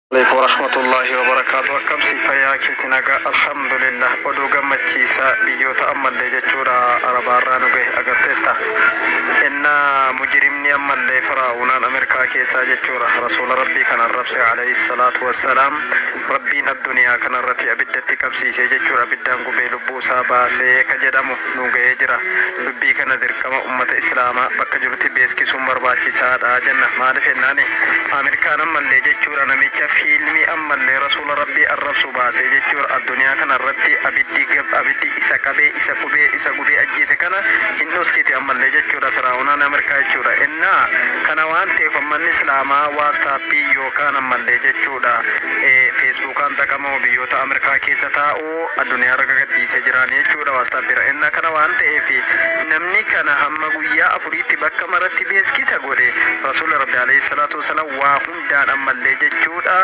Alaikum warahmatullahi wabarakaatu. Akkam si fayyaa keeti? Nagaa, alhamdulillah. Oduu gammachiisaa biyyoota ammallee jechuudha Arabaarraa nu gahe agarteetta. Innaa mujrimni ammallee Firaa'uunaan Ameerikaa keessaa jechuudha Rasuula Rabbii kan arrabse alayhi salaatu wassalaam, Rabbiin addunyaa kanarratti abiddatti qabsiisee jechuudha, abiddaan gubee lubbuu isaa baasee ka jedhamu nu gahee jira. Dubbii kana dirqama ummata Islaamaa bakka jirutti beeskisuun barbaachisaadha jenna. Maaliif jennaani, Ameerikaan ammallee jechuudha namicha fiilmii ammallee Rasuula Rabbii arrabsu baasee jechuudha addunyaa kanarratti abiddi abiddi isa qabee, isa qubee, isa gubee ajjeese kana hin dhoskite ammallee jechuudha Firaa'unaan Ameerikaa jechuudha. Innaa kana waan ta'eef ummanni Islaamaa WhatsAppii yookaan ammallee jechuudha Facebookaan xaqamoo biyyoota Ameerikaa keessa taa'u addunyaa irra gagadhiisee jiraan jechuudha WhatsAppiira. Innaa kana waan ta'eef namni kana hamma guyyaa 4tti bakka maratti beeskisa godhe, Rasuula Rabbi alayhi salaatu wasalaam waa hundaan ammallee jechuudha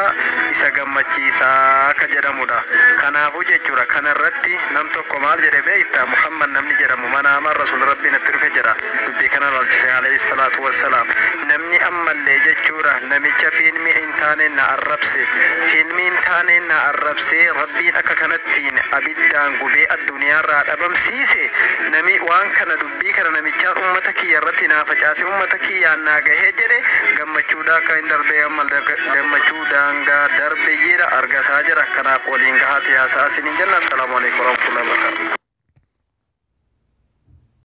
isa gammachiisaa ka jedhamudha. Kanaafuu jechuudha kanarratti nam tokko maal jedhe beekta? Muhammad namni jedhamu manaamaan Rasuula Rabbii natti dhufe jedha dubbii kana laalchise alayhi salaatu wassalaam. Namni ammallee jechuudha namicha fiilmii hin taaneen na arrabse, fiilmii hin taaneen na arrabsee Rabbiin akka kanattiin abiddaan gubee addunyaarraa dhabamsiise, nami waan kana dubbii kana namichaan ummata kiyya irratti naa facaase, ummata kiyyaan naa gahee jedhe, gammachuudhaa akka hin darbee amma gammachuu daangaa darbe jira argataa jira. Kanaaf waliin gahaa siyaasaa isiniin jenna. Assalaamu alaikum warahmatullahi wabarakatuh.